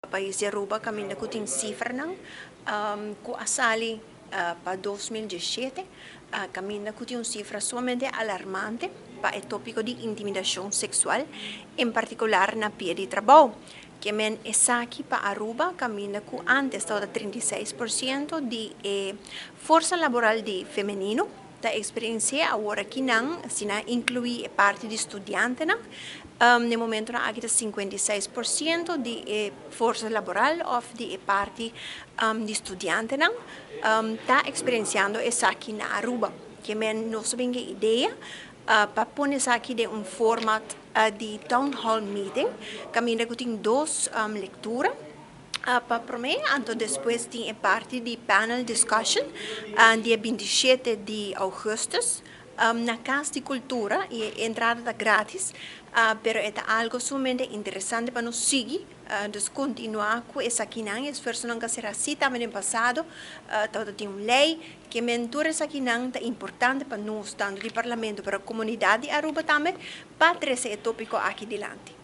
Pais di Aruba, caminda cu tin cifranan cu a sali pa 2017, caminda cu tin un cifra sumamente alarmante pa e topico di intimidacion sexual, en particular na pia di trabou. Kiermen esaki pa Aruba, caminda cu antes tabata 36% di forsa laboral di femenino ta experiencia, awor aki nan, si nan inclui e parti di studiantenan, na momento aki ta 56% di forsa laboral of di parti di studiantenan ta experienciando esaki na Aruba. Kiermen nos a bin cu idea pa pone esaki den un format di town hall meeting, caminda cu tin dos lectura pa prome, anto despues tin e parti di panel discussion dia 27 di augustus na Cas di Cultura, y entrada ta gratis, pero ta algo sumamente interesante pa nos sigui, dus continua cu esakinan. Esfuersonan a ser haci tambe den pasado, tin un ley, kiermen tur esakinan ta importante pa nos, tanto di Parlamento, pero comunidad di Aruba tambe, pa trece e topico aki dilanti.